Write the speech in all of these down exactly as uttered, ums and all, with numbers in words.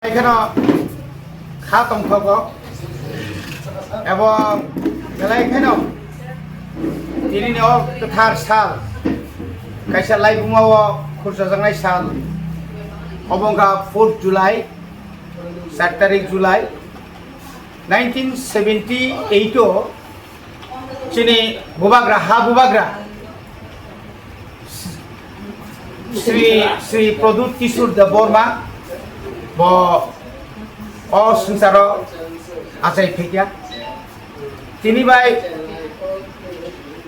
Kheno kha tongthogo ebong belai kheno tinini o kwthar sal, kaisa laibuma o khurchajaknai sal, obo wngkha fourth July, char tarik July, nineteen seventy eight o chini bubagra, ha bubagra, Sri, Sri Pradyut Kishore Debbarma bo o swngcharo achai phaikha. Tini bai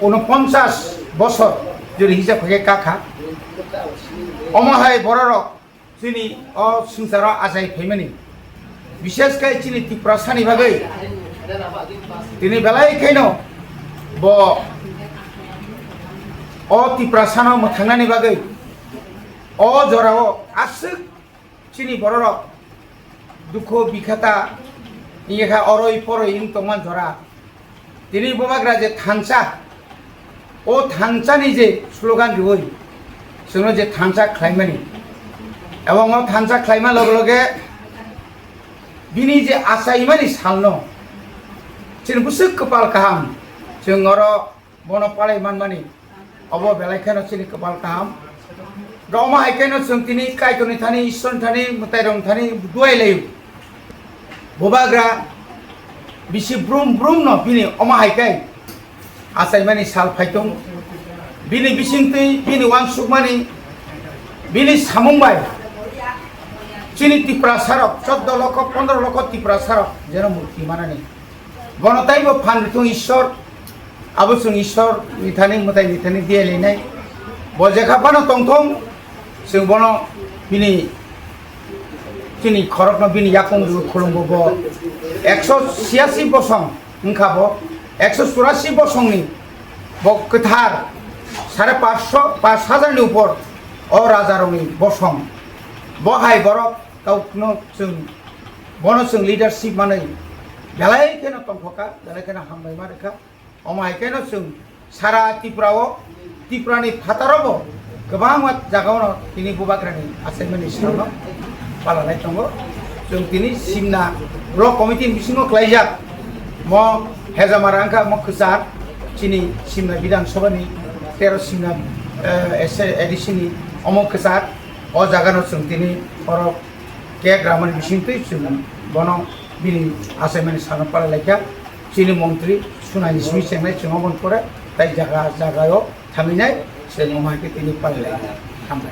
unoponchas bosor jori hisa phaikhe kakha. Omo hai bororok chini o swngcharo achai phaimani, bishesh khe chini Tiprasani bagwi tini belai kheno bo o Tiprasano mwthangnani bagwi o jorao aswk chini bororok dukho bikhata wngkha, oroi poroi wng tongma jora. Tini bubagra je thansa, o thansani je slogan riwi chwngno je thansa khlaimani, ebong o thansa khlaima loge loge bini je achaimani salno chini bwswk kwpal kaham, chwng oro bono palai manmani, obo belai kheno chini kwpal kaham. Roma hai kheno chwng tini Kaitorni thani, Ishwarni thani, mwtairokni thani duai laio. Bubagra bisi brum brum no bini omo hai khe achaimani sal phai tong. Bini bisingtwi, bini uansukmani, bini samung bai chini Tiprasarok, choddo lokho, pondro lokho Tiprasarok jeno mukti manani. Bono taibo phan rwthung Ishwar, abo chwng Ishwar ni thani, mwtai ni thani diya linai. Bo jekha phano tongthung, chwng bono bini chini khorokno bini yakung rw khulumgo bo. Ekso chiyasi bosong wngkha bo, ekso churasi bosongni bo kwthar sare pansho, panch hajar ni upor o rajarokni bosong. Bo hai borok kaukno chwng, bono chwng leadership manwi belai kheno tongthokha, belai kheno hambai ma rwkha. Omo hai kheno chwng sara Tripura o, Tripura ni phataro bo kwbangma jaga ono tini bubagrani achaimani salno palanai tongo. Chwng tini Simna Block Committee ni bisingo klaijak mo hejamara wngkha mo kwchar chini Simna Bidhan Sabha ni tero Simna, eh, S A A D C ni omo kwchar o jaga no chwng tini oro cake ramani bisingtwi chwng bono bini achaimani salno palai laikha. Chini montri sunai ni simi chengnai chwng oboni pore tai jaga jaga o thangwi nai chwng omo hai khe tini palai laikha. Hambai.